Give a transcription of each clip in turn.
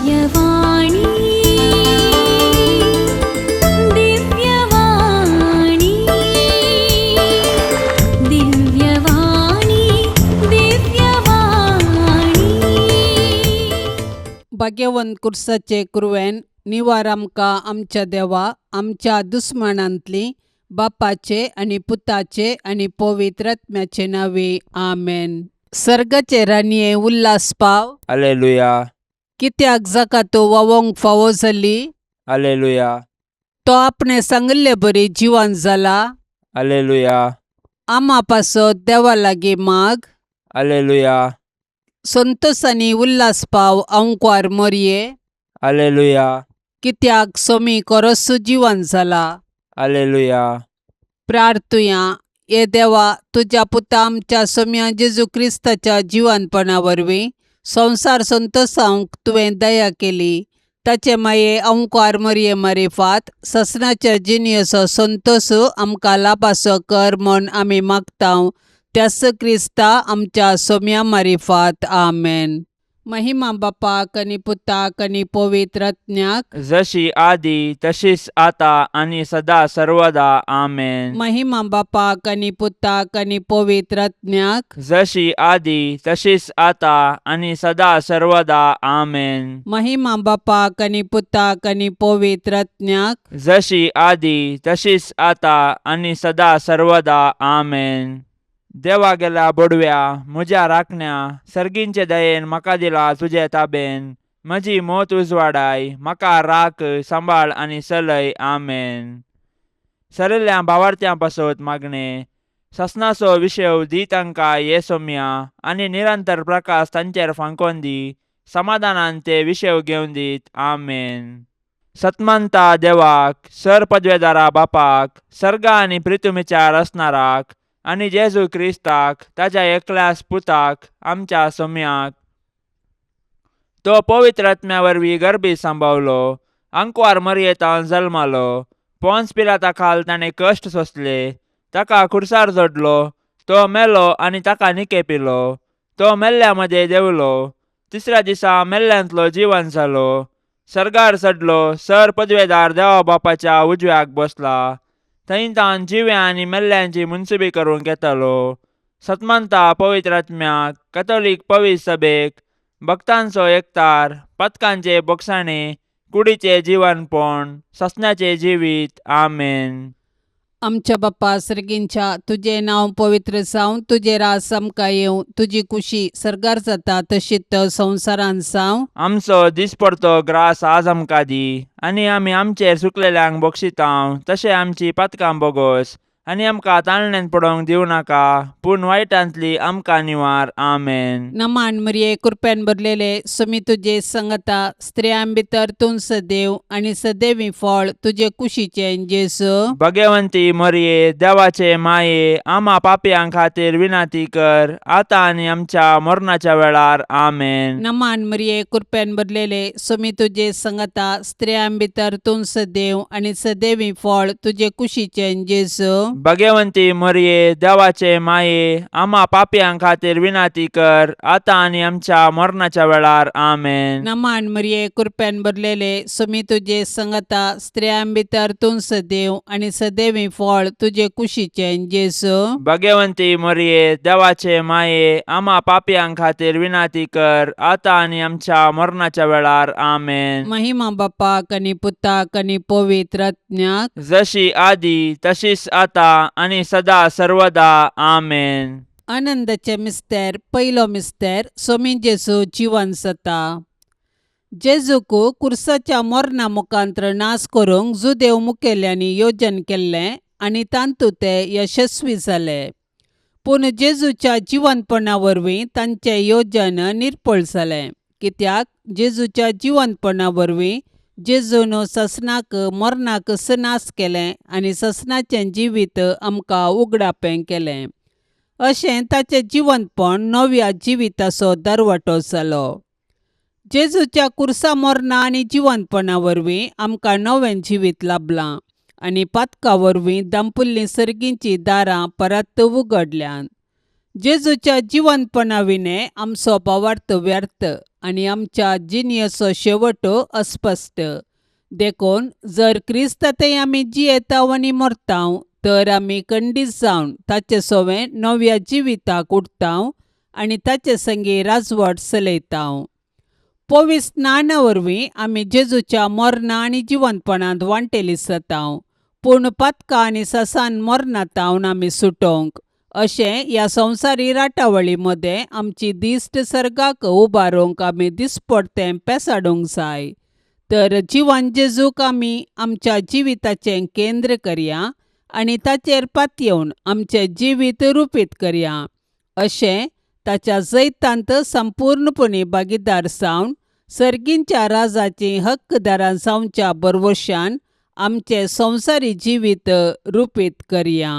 दिव्यवाणी, दिव्यवाणी, दिव्यवाणी, दिव्यवाणी. भाग्यवंत कुर्साचे कुरवेन निवार आमकां आमच्या देवा आमच्या दुस्मानांतली बापाचे आनी पुताचे आनी पवित्र आत्म्याचे नांवे आमेन. सर्गाचे राणये उल्हास पाव. अलेलुया. कित्याक जाका तो वावोंक फावो जाली. अलेलुया. तो आपणे सांगिल्ले बरी जिवन जाला. अलेलुया. आमा पासत देवा लागीं माग. अलेलुया. संतोसांनी उल्हास पाव अंकवार मोरये. अलेलुया. कित्याक सोमी कोरस्सू जिवन जाला. अलेलुया. प्रार्थुया. हे देवा तुज्या पुता आमच्या सोम्या जेजू क्रिस्ताच्या जिवनपणा वरवीं संवसार संतोसावंक तुवें दया केली. ताचे माये अंकार मरये मारिफात ससनाच्या जिणेचो संतोस आमकां लाभासो कर म्हूण आमी मागता त्यास क्रिस्ता आमच्या सोम्या मारिफात. आमेन. महिमा बापाक आनी पुताक आनी पवित्र आत्म्याक. जशी आदी तशीच आता आणि सदा सर्वदा. आमेन. महिमा बापाक आनी पुताक आनी पवित्र आत्म्याक. जशी आदी तशीच आता आणि सदा सर्वदा. आमेन. महिमा बापाक आनी पुताक आनी पवित्र आत्म्याक. जशी आदी तशीच आता आणि सदा सर्वदा. आमेन. देवा गेल्या बोडव्या म्हज्या राखण्या सर्गींचे दयेन म्हाका दिला तुजे ताबेन. म्हजी मोत उजवाडाय म्हाका राख सांबाळ आनी चलय. आमेन. सरिल्ल्या भावार्थ्यां पासत मागणें. ससनाचो विशेव दी तांकां ये सोम्या आनी निरंतर प्रकाश तांचेर फांकोन दी. समाधानान ते विशेव घेवन दीत. आमेन. सतमंता देवाक सर पदवेदारा बापाक सर्गा आनी प्रितुमीच्या रचणाराक आनी जेजू क्रिस्ताक ताज्या एकल्यास पुताक आमच्या सोम्याक तो पवित्र आत्म्या वरवीं गर्भी सांबावलो. आंकवार मरयेतान जल्मालो. पोन्स पिलाता खाल ताणें कश्ट सोंसले. ताका खुर्सार जोडलो. तो मेलो आनी ताका निकेपिलो. तो मेल्ल्या मदें देंवलो. तिसऱ्या दिसा मेल्ल्यांतलो जिवन जालो. सर्गार चडलो. सर पदवेदार देवा बापाच्या उजव्याक बसला. थंय तावन जिव्या आनी मेल्ल्यांची मुनसुबी करूंक येतालो. सतमंता पवित्र आत्म्याक कथोलीक पवित्र सभेक भक्तांचो एकतार पथकांचे बोगसाणे कुडीचे जिवनपण ससण्याचे जिवीत. आमेन. आमच्या बाप्पा सर्गींच्या तुजें नांव पवित्र जावं. तुजें रास आमकां येवं. तुजी कुशी सर्गार जाता तशीच संवसारांत जावं. आमचो दिसपडतो ग्रास आज आमकां दी आनी आमी आमचेर सुकलेल्यांक बक्षितांव तशें आमची पातकां बोगोस आनी आमकां ताळण्यांत पडोवंक दिवं नाका पूण वायटांतली आमकां निवार. आमेन. नमान मरिये कृपेन भरलेले सुमी तुजे संगता. स्त्रियां भितर तूं सदैव आनी सदैवी फळ तुजे कुशीचें जेजू. भगवंती मरये देवाचे माये आमा पापयां खातीर विनंती कर आतां आनी आमच्या मरणाच्या वेळार. आमेन. नमान मरिये कृपेन भरलेले सुमी तुजे संगता. स्त्रियां भितर तूं सदैव आनी सदैवी फळ तुजे कुशीचें जेजू. भगवंती मरये देवाचे माये आमा पापयां खातीर विनंती कर आतां आनी आमच्या मरणाच्या वेळार. आमेन. नमान मरिये कृपेन भरलेले सुमी तुजे संगता. स्त्रियां भितर तूं सदैव आनी सदैवी फळ तुजे कुशीचें जेजू. भगवंती मरये देवाचे माये आमा पापयां खातीर विनंती कर आतां आनी आमच्या मरणाच्या वेळार. आमेन. महिमा बापाक आनी पुताक आनी पवित्र आत्म्याक. जशी आदी तशीच आता आनी सदा सर्वदा. आमेन. आनंदाचे मिस्तेर. पयलो मिस्तेर. सोमी जेजू जिवन जाता. जेजूक कुर्साच्या मरणा मुखांत्र नाश करूंक जुदेव मुखेल्यांनी योजन केल्लें आनी तातूंत ते यशस्वी जाले. पूण जेजूच्या जिवनपणा वरवीं तांचें योजन निर्फळ जालें. कित्याक जेजूच्या जिवनपणा वरवीं जेजून ससनाक मरणाक नाश केलें आनी ससनाचें जिवीत आमकां उगडापें केलें. अशें ताचें जिवनपण नव्या जिविताचो दरवटो जालो. जेजूच्या कुर्सा मरणा आनी जिवनपणा वरवीं आमकां नवें जिवीत लाभलां आनी पातका वरवीं दांपुल्लीं सर्गींचीं दारां परत उगडल्यांत. जेजूच्या जिवंतपणा विणें आमचो भावार्थ व्यर्थ आनी आमच्या जिणेचो शेवट अस्पश्ट. देखून जर क्रिस्ता थंय आमी जियेताव आनी मरताव तर आमी खंडीत जावन ताचे सोवें नव्या जिविताक उठताव आनी ताचे संगी राजवट चलयताव. पवित्र स्नाना वरवीं आमी जेजूच्या मरणा आनी जिवंतपणांत वांटेली जाताव, पूण पातकां आनी ससान मरणांत आमी सुटोवंक अशें ह्या संवसारी राटावळी मदें आमची दिश्ट सर्गाक उबारूंक आमी दिसपडतें पेसाडूंक जाय. तर जिवन जेजूक आमी आमच्या जिविताचें केंद्र करया आनी ताचेर पातयेवन आमचें जिवीत रुपीत करया. अशें ताच्या जैतांत संपूर्णपणी भागीदार जावन सर्गींच्या राजाचीं हक्कदारां जावच्या भरवशान आमचें संवसारी जिवीत रुपीत करया.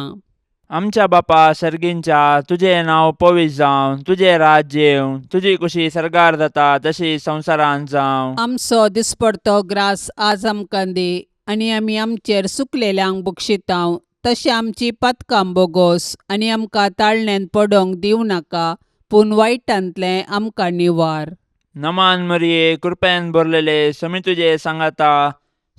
आमच्या बापा सर्गींच्या, तुजें नांव पवित्र जावं, तुजें राज्य येवं, तुजी कुशी सर्गार जाता तशी संवसारांत जावं. आमचो दिसपडतो ग्रास आज आमकां दी आनी आमी आमचेर सुकलेल्यांक बक्षितांव तशें आमची पातकां बोगोस आनी आमकां ताळण्यांत पडोवंक दिवं नाका, पूण वायटांतलें आमकां निवार. नमान मरिये, कृपेन भरलेले, समी तुजे सांगाता,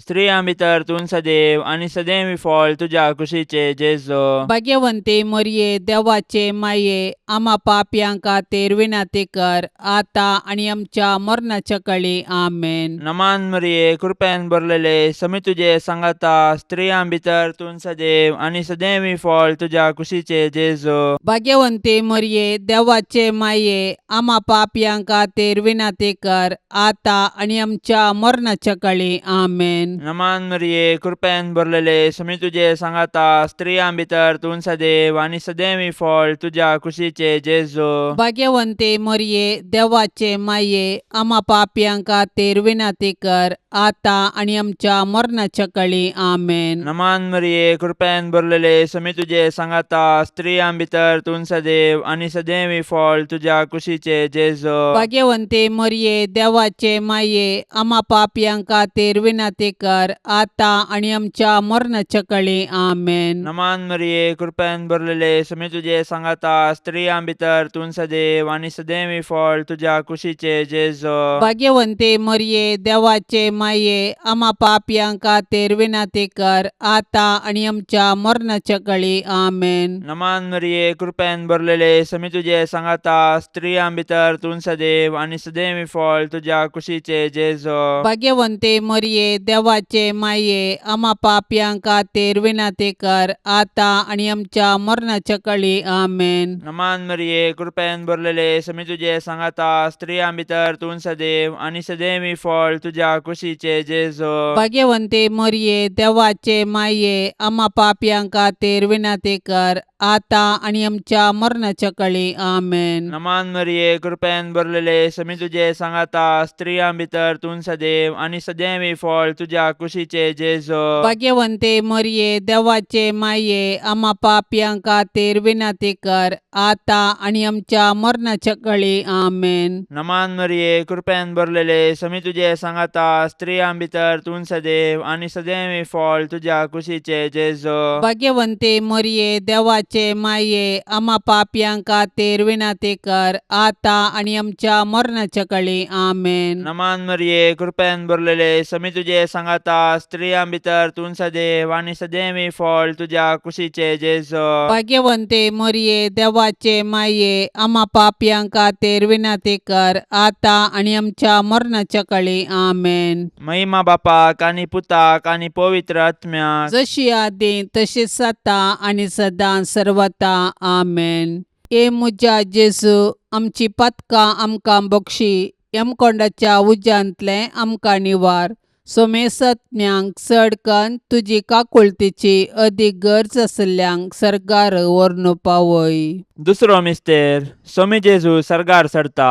स्त्रियां भितर तूं सदैव आनी सदैव फळ तुज्या कुशीचे जेजो. भाग्यवंती मरये, देवाचे माये, आमा पापयां खातीर विनंती कर आतां आनी आमच्या मरणाच्या कळी. आमेन. नमान मरिये, कृपेन भरलेले, समी तुजे सांगाता, स्त्रियां भितर तूं सदैव आनी सदैव फळ तुज्या कुशीचे जेजो. भाग्यवंती मरये, देवाचे माये, आमा पापयां खातीर विनंती कर आतां आनी आमच्या मरणाच्या कळी. आमेन. नमान मरिये, कृपेन भरलेले, समी तुजे सांगाता, स्त्रियां भितर तूं सदैव आनी सदैव फळ तुज्या कुशीचे जेजो. भाग्यवंती मरये, देवाचे माये, आमा पापयां खातीर विनंती कर आतां आनी आमच्या मरणाच्या कळी. आमेन. नमान मरिये, कृपेन भरलेले, समी तुजे सांगाता, स्त्रियां भितर तूं सदैव आनी सदैव फळ तुज्या कुशीचे जेजो. भाग्यवंती मरये, देवाचे माये, आमा पापयां खातीर विनंती कर आतां आनी आमच्या मरणाच्या कळी. आमेन. नमान मरिये, कृपेन भरलेले, समी तुजे सांगाता, स्त्रियां भितर तूं सदैव आनी सदैव फळ तुज्या कुशीचे जेजो. भाग्यवंती मरये, देवाचे माये, आमा पापयां खातीर विनंती कर आतां आनी आमच्या मरणाच्या कळी. आमेन. नमान मरिये, कृपेन भरलेले, समी तुजे सांगाता, स्त्रियां भितर तूं सदैव आनी सदैव फळ तुज्या कुशीचे जेजो. भाग्यवंती मरये, देवाचे माये, आमा पापयां खातीर विनंती कर आतां आनी आमच्या मरणाच्या कळी. आमेन. नमान मरिये, कृपेन भरलेले, समी तुजे सांगाता, स्त्रियां भितर तूं सदैव आनी सदैव फळ तुज्या कुशीचे जेजो. भाग्यवंती मरये, देवाचे माये, आमा पापयां खातीर विनंती कर आतां आनी आमच्या मरणाच्या कळी. आमेन. नमान मरिये, कृपेन भरलेले, समी तुजे सांगाता, स्त्रियां भितर तूं सदैव आनी सदैव फळ तुज्या कुशीचे जेजो. भाग्यवंती मरये, देवाचे माये, आमा पापयां खातीर विनंती कर आतां आनी आमच्या मरणाच्या कळी. आमेन. नमान मरिये, कृपेन भरलेले, समी तुजे सांगाता, स्त्रियां भितर तूं सदैव आनी सदैव फळ तुज्या कुशीचे जेजो. भाग्यवंती मरये, देवाचे माये, आमा पापयां खातीर विनंती कर आतां आनी आमच्या मरणाच्या कळी. आमेन. नमान मरिये, कृपेन भरलेले, समी तुजे सांगाता, स्त्रियां भितर तूं सदैव आनी सदैव फळ तुज्या कुशीचे जेजो. भाग्यवंती मरये, देवाचे माये, आमा पापयां खातीर विनंती कर आतां आनी आमच्या मरणाच्या कळी. आमेन. महिमा बापाक आनी पुताक आनी पवित्र आत्म्याक, जशी आदी तशीच आतां आनी सदां सर्वता. आमेन. ए म्हज्या जेजू, आमची पातकां आमकां बक्षी, यमकोंडाच्या उज्यांतलें आमकां निवार, सोमेसत्म्यांक चड कन्न तुजी काकुळतीची अदीक गरज आशिल्ल्यांक सर्गार व्हरून पावय. दुसरो मिस्तेर, सोमी जेजू सर्गार चडता.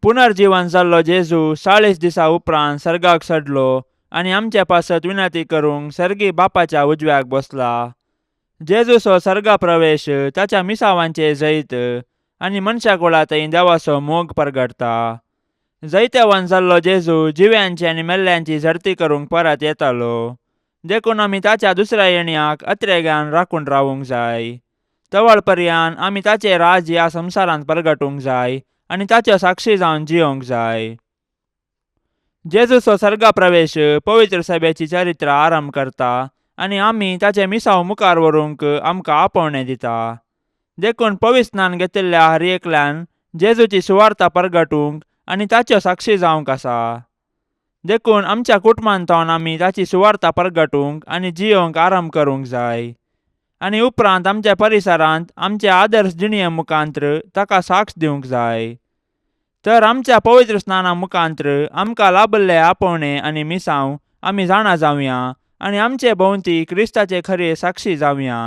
पुनर्जीवन जाल्लो जेजू 40 दिसा उपरांत सर्गाक चडलो आनी आमचे पासत विनंती करूंक सर्गी बापाच्या उजव्याक बसला. जेजूचो सर्गा प्रवेश ताच्या मिसावांचे जैत आनी मनशा कुळा थंय देवाचो मोग परगटता. जैतेवान जाल्लो जेजू जिव्यांची आनी मेल्ल्यांची झडती करूंक परत येतालो, देखून आमी ताच्या दुसऱ्या येण्याक अत्रेगान राखून रावूंक जाय. तवळ पर्यान आमी ताचें राज ह्या संवसारांत परगटूंक जाय आनी ताच्यो साक्षी जावन जियोंक जाय. जेजूचो सर्गा प्रवेश पवित्र सभेची चरित्र आरंभ करता आनी आमी ताचें मिसांव मुखार व्हरूंक आमकां आपोवणें दिता. देखून पवित्र स्नान घेतिल्ल्या हर एकल्यान जेजूची सुवार्ता परगटूंक आनी ताच्यो साक्षी जावंक आसा. देखून आमच्या कुटुंबांतल्यान आमी ताची सुवार्ता परगटूंक आनी जियोंक आरंभ करूंक जाय आनी उपरांत आमच्या परिसरांत आमचे आदर्श जिणये मुखांत्र ताका साक्ष दिवंक जाय. तर आमच्या पवित्र स्नाना मुखांत्र आमकां लाभल्ले आपोवणें आनी मिसांव आमी जाणा जावया आनी आमचे भोंवती क्रिस्ताचे खरे साक्षी जावया.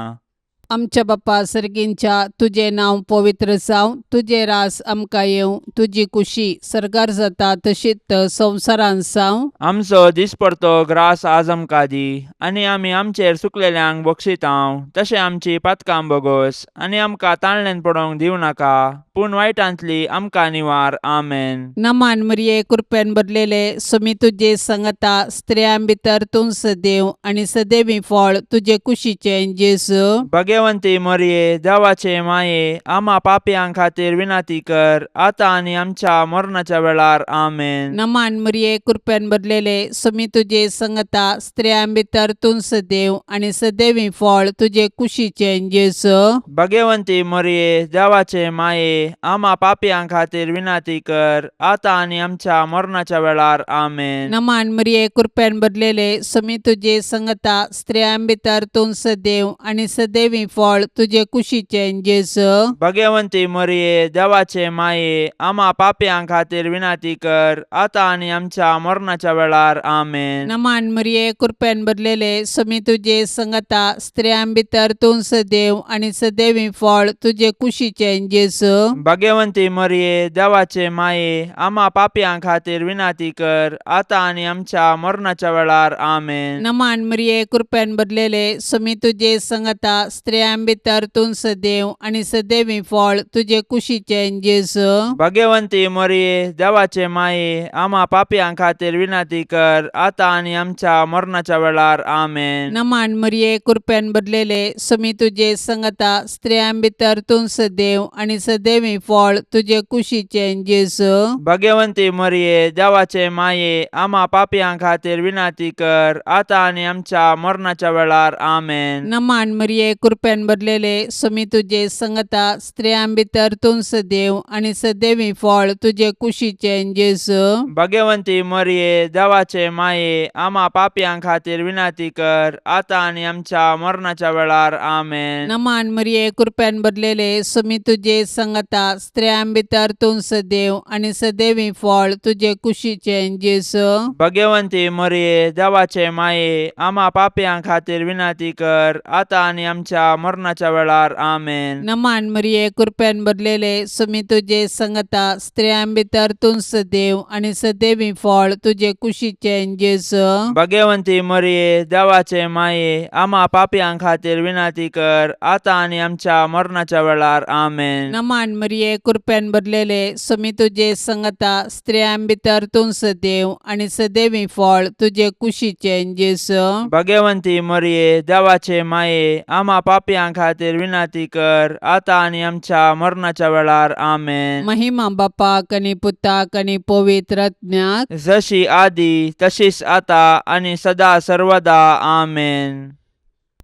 आमच्या बापा सर्गींच्या, तुजें नांव पवित्र जावं, तुजें रास आमकां येवं, तुजी कुशी सर्गार जाता तशीच संवसारांत जावं. आमचो दिसपडतो ग्रास आज आमकां दी आनी आमी आमचेर सुकलेल्यांक बक्षितांव तशें आमची पातकां बोगोस आनी आमकां ताणल्यान पडोवंक दिवं नाका पूण वायटांतली आमकां निवार. आमेन. नमान मरिये, कृपेन भरलेले, सुमी तुजे संगता, स्त्रियां भितर तूं सदैव आनी सदैवी फळ तुजे कुशीचें जेजू. भगवंती मरिये, देवाचे माये, आमा पापयां खातीर विनंती कर आतां आनी आमच्या मरणाच्या वेळार. आमेन. नमान मरिये, कृपेन भरलेले, सुमी तुजे संगता, स्त्रियां भितर तूं सदैव आनी सदैवी फळ तुजे कुशीचें जेजू. भगवंती मरिये, देवाचे माये, आमा पापयां खातीर विनंती कर आतां आनी आमच्या मरणाच्या वेळार. आमेन. नमान मरिये, कृपेन भरलेले, सुमी तुजे संगता, स्त्रियां भितर तूं सदैव आनी सदैवी फळ तुजे कुशीचें जेजू. भगवंती मरिये, देवाचे माये, आमा पापयां खातीर विनंती कर आतां आनी आमच्या मरणाच्या वेळार. आमेन. नमान मरिये, कृपेन भरलेले, सुमी तुजे संगता, स्त्रियां भितर तूं सदैव आनी सदैवी फळ तुजे कुशीचें जेजू. भगवंती मरिये, देवाचे माये, आमा पापयां खातीर विनंती कर आतां आनी आमच्या मरणाच्या वेळार. आमेन. नमान मरिये, कृपेन भरलेले, सुमी तुजे संगता, स्त्रियां भितर तूं सदैव आनी सदैवी फळ तुजे कुशीचें जेजू. भगवंती मरिये, देवाचे माये, आमा पापयां खातीर विनंती कर आतां आनी आमच्या मरणाच्या वेळार. आमेन. नमान मरिये, कृपेन भरलेले, सुमी तुजे संगता, स्त्रियां भितर तूं सदैव आनी सदैवी फळ तुजे कुशीचें जेजू. भगवंती मरिये, देवाचे माये, आमा पापयां खातीर विनंती कर आतां आनी आमच्या मरणाच्या वेळार. आमेन. नमान मरिये, कृपेन भरलेले, सुमी तुजे संगता, स्त्रियां भितर तूं सदैव आनी सदैवी फळ तुजे कुशीचें जेजू. भगवंती मरिये, देवाचे माये, आमा पापयां खातीर विनंती कर आतां आनी आमच्या मरणाच्या वेळार. आमेन. नमान मरिये, कृपेन भरलेले, सुमी तुजे संगता, स्त्रियां भितर तूं सदैव आनी सदैवी फळ तुजे कुशीचें जेजू. भगवंती मरिये, देवाचे माये, आमा पापयां खातीर विनंती कर आतां आनी आमच्या मरणाच्या वेळार. आमेन. नमान मरिये, कृपेन भरलेले, सुमी तुजे संगता, स्त्रियां भितर तूं सदैव आनी सदैवी फळ तुजे कुशीचें जेजू. भगवंती मरिये, देवाचे माये, आमा पापयां खातीर विनंती कर आतां आनी आमच्या मरणाच्या वेळार. आमेन. नमान मरिये, कृपेन भरलेले, सुमी तुजे संगता, स्त्रियां भितर तूं सदैव आनी सदैवी फळ तुजे कुशीचें जेजू. भगवंती मरिये, देवाचे माये, आमा पापयां खातीर विनंती कर आतां आनी आमच्या मरणाच्या वेळार. आमेन. महिमा बापाक आनी पुताक आनी पवित्र आत्म्याक. जशी आदी तशीच आता आनी सदा सर्वदा. आमेन.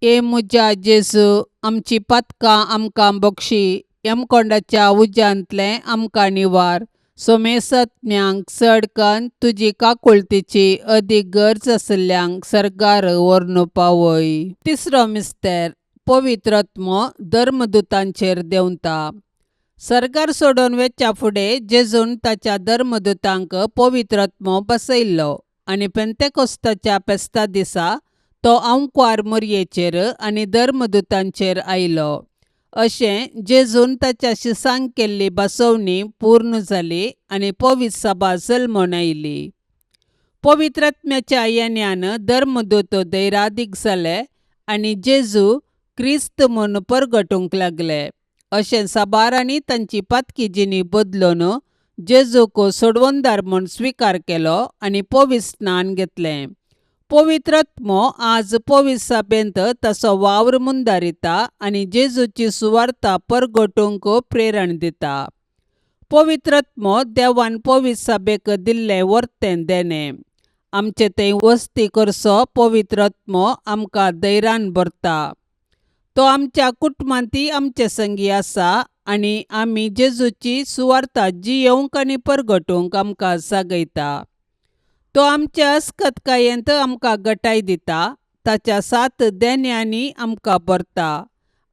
ए म्हज्या जेजू, आमची पातकां आमकां बक्षी, यमकोंडाच्या उज्यांतलें आमकां निवार, सोमेसत्म्यांक चड कन्न तुजी काकुळतीची अदीक गरज आशिल्ल्यांक सर्गार व्हरून पावय. तिसरो मिस्तेर, पवित्र आत्मो धर्मदुतांचेर देंवता. सर्गार सोडून वेच्या फुडें जेजून ताच्या धर्मदुतांक पवित्र आत्मो बसयल्लो आनी पेंतेकोस्ताच्या फेस्ता दिसा तो आंकवार मोरयेचेर आनी धर्मदुतांचेर आयलो. अशें जेजून ताच्या शिसांक केल्ली बसवणी पूर्ण जाली आनी पवित्र सभा जल्मून आयली. पवित्र आत्म्याच्या येण्यान धर्मदूत धैरादीक जाले आनी जेजू क्रिस्त म्हूण परगटूंक लागले. अशें साबारांनी तांची पातकी जिणी बदलून जेजूक सोडवणदार म्हूण स्विकार केलो आनी पवित्र स्नान घेतलें. पवित्र आत्मो आज पवित्र सभेंत ताचो वावर मुंदारिता आनी जेजूची सुवार्ता परगटूंक प्रेरण दिता. पवित्र आत्मो देवान पवित्र सभेक दिल्लें वर्तें देणें. आमचे थंय वस्ती करचो पवित्र आत्मो आमकां धैर्यान भरता. तो आमच्या कुटुंबांतय आमचे संगी आसा आनी आमी जेजूची सुवार्ता जियेवंक आनी परगटूंक आमकां जागयता. तो आमच्या अस्कतकायेंत आमकां गटाय दिता, ताच्या सात देण्यांनी आमकां भरता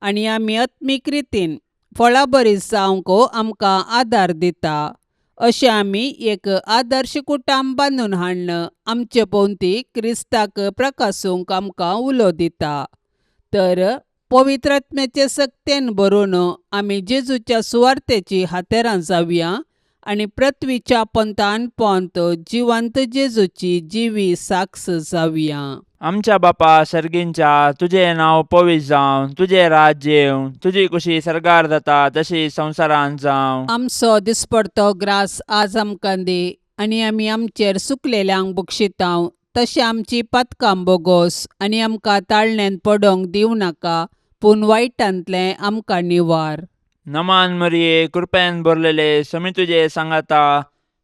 आनी आमी आत्मीक रितीन फळाबरी जावंक आमकां आदार दिता. अशें आमी एक आदर्श कुटुंब बांदून हाडून आमचे भोंवती क्रिस्ताक प्रकासूंक आमकां उलो दिता. तर पवित्र आत्म्याचे सक्तेन भरून आमी जेजूच्या सुवार्तेची हातेरां जावया आनी पृथ्वीच्या पंथान पंत जिवंत जेजूची जिवी साक्ष जावया. आमच्या बापा सर्गींच्या, तुजें नांव पवित्र जावं, तुजें राज्य येवं, तुजी कुशी सर्गार जाता तशी संवसारांत जावं. आमचो दिसपडतो ग्रास आज आमकां दी आनी आमी आमचेर सुकलेल्यांक बक्षितांव तशें आमची पातकां बोगोस आनी आमकां ताळण्यांत पडोंक दिवं नाका, पूण वायटांतलें आमकां निवार. नमान मरिये, कृपेन भरलेले, समी तुजे सांगाता,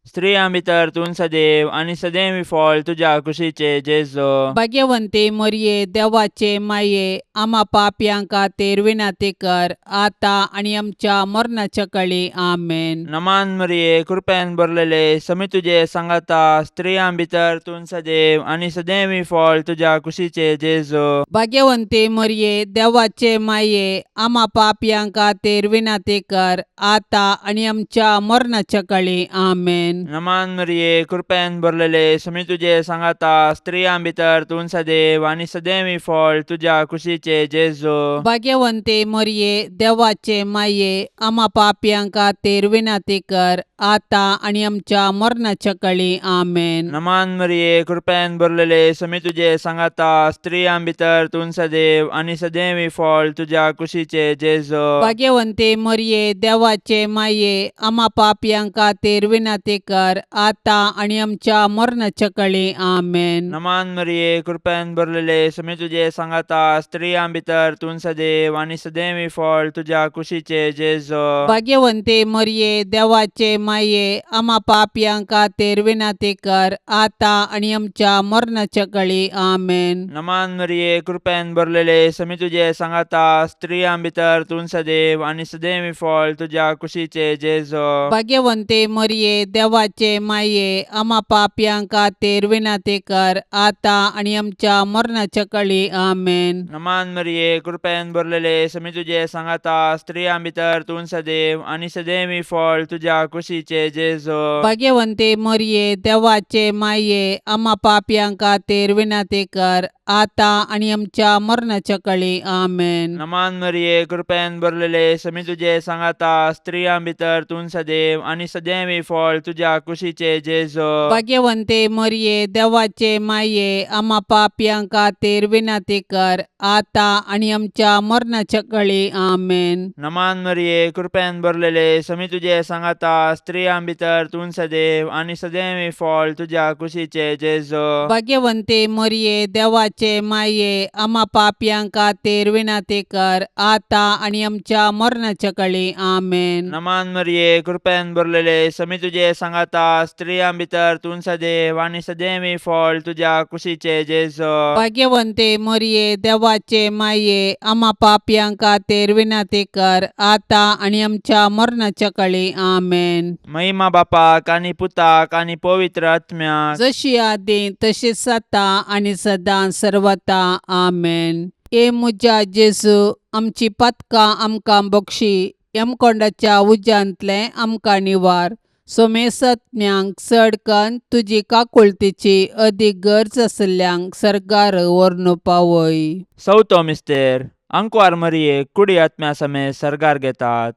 स्त्रियां भितर तूं सदैव आनी सदैव फळ तुज्या कुशीचे जेजो. भाग्यवंती मरिये, देवाचे माये, आमा पापयां खातीर विनंती कर, आतां आनी आमच्या मरणाच्या कळी. आमेन. नमान मरिये, कृपेन भरलेले, समी तुजे सांगाता, स्त्रियां भितर तूं सदैव आनी सदैव फळ तुज्या कुशीचे जेजो. भाग्यवंती मरिये, देवाचे माये, आमा पापयां खातीर विनंती कर, आतां आनी आमच्या मरणाच्या कळी. आमेन. नमान मरिये, कृपेन भरलेले, समी तुजे सांगाता, स्त्रियां भितर तूं सदैव आनी सदैव फळ तुज्या कुशीचे जेजो. भाग्यवंती मरिये, देवाचे माये, आमा पापयां खातीर विनंती कर, आतां आनी आमच्या मरणाच्या कळी. आमेन. नमान मरिये, कृपेन भरलेले, समी तुजे सांगाता, स्त्रियां भितर तूं सदैव आनी सदैव फळ तुज्या कुशीचे जेजो. भाग्यवंती मरिये, देवाचे माये, आमा पापयां खातीर विनंती कर, आतां आनी आमच्या मरणाच्या कळी. आमेन. नमान मरिये, कृपेन भरलेले, समी तुजे सांगाता, स्त्रियां भितर तूं सदैव आनी सदैव फळ तुज्या कुशीचे जेजो. भाग्यवंती मरिये, देवाचे माये, आमा पापयां खातीर विनंती कर, आतां आनी आमच्या मरणाच्या कळी. आमेन. नमान मरिये, कृपेन भरलेले, समी तुजे सांगाता, स्त्रियां भितर तूं सदैव आनी सदैव फळ तुज्या कुशीचे जेजो. भाग्यवंती मरिये, देवाचे माये, आमा पापयां खातीर विनंती कर, आतां आनी आमच्या मरणाच्या कळी. आमेन. नमान मरिये, कृपेन भरलेले, समी तुजे सांगाता, स्त्रियां भितर तूं सदैव आनी सदैव फळ तुज्या कुशीचे जेजो. भाग्यवंती मरिये, देवाचे माये, आमा पापयां खातीर विनंती कर, आतां आनी आमच्या मरणाच्या कळी. आमेन. नमान मरिये, कृपेन भरलेले, समी तुजे सांगाता, स्त्रियां भितर तूं सदैव आनी सदैव फळ तुज्या कुशीचे जेजो. भाग्यवंती मरिये, देवाचे माये, आमा पापयां खातीर विनंती कर, आतां आनी आमच्या मरणाच्या कळी. आमेन. नमान मरिये, कृपेन भरलेले, समी तुजे सांगाता, स्त्रियां भितर तूं सदैव आनी सदैव फळ तुज्या कुशीचे जेजो. भाग्यवंती मरिये, देवाचे माये, आमा पापयां खातीर विनंती कर, आतां आनी आमच्या मरणाच्या कळी. आमेन. नमान मरिये, कृपेन भरलेले, समी तुजे सांगाता, स्त्रियां भितर तूं सदैव आनी सदैव फळ तुज्या कुशीचे जेजो. भाग्यवंती मरिये, देवाचे माये, आमा पापयां खातीर विनंती कर, आतां आनी आमच्या मरणाच्या कळी. आमेन. महिमा बापाक आनी पुताक आनी पवित्र आत्म्याक, जशी आदी तशीच आतां आनी सदां सर्वता. आमेन. ए म्हज्या जेजू, आमची पातकां आमकां बक्षी, यमकोंडाच्या उज्यांतलें आमकां निवार, सोमेसत्म्यांक चड कन्न तुजी काकुळतीची अदीक गरज आशिल्ल्यांक सर्गार व्हरून पावय. चवथो मिस्तेर, आंकवार मरियेक कुडी आत्म्या समेत सर्गार घेतात.